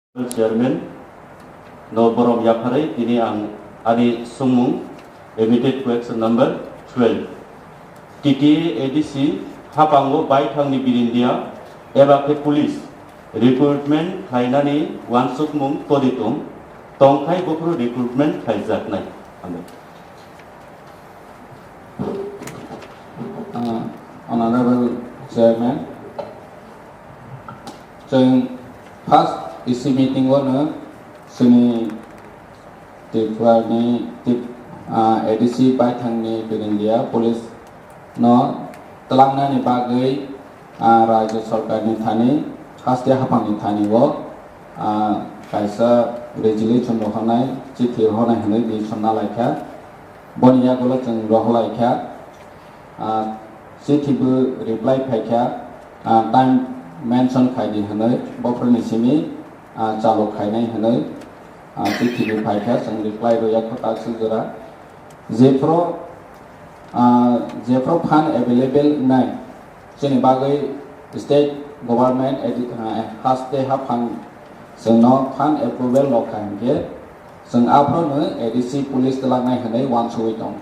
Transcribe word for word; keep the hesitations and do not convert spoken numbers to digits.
Chairman no borom yapharwi tini ang ani sungmung, admitted question number twelve. T T A A D C haphango baithangni birindia eba khe police recruitment khlainani uansukmung toditung tongthai buphuru recruitment khlaijaknai. Hambai. Uh, Honorable Chairman, chwng first E C meeting o no chini Tripura ni Trip-, ah, A D C baithang ni birindia police no twlangnani bagwi, ah, Rajya Sarkar ni thani, haste haphang ni thani o, ah, kaisa resolution rohornai, chithi rohornai hwnwi decision na laikha. Boni yagulo chwng rohor laikha. Ah, chithi bo reply phaikha, ah, time mention khaidi hwnwi, bophuruni simi, ah, chalok khainai hwnwi, ah, chithi bo phaikha, chwng reply rwya kho tak swijora. Jephru, ah, jephru fund available wngnai, chini bagwi state government edi-, ah, haste haphang chwngno fund approval rwkha hinkhe, chwng aphruno A D C police twlangnai hwnwi uansugwi tongo.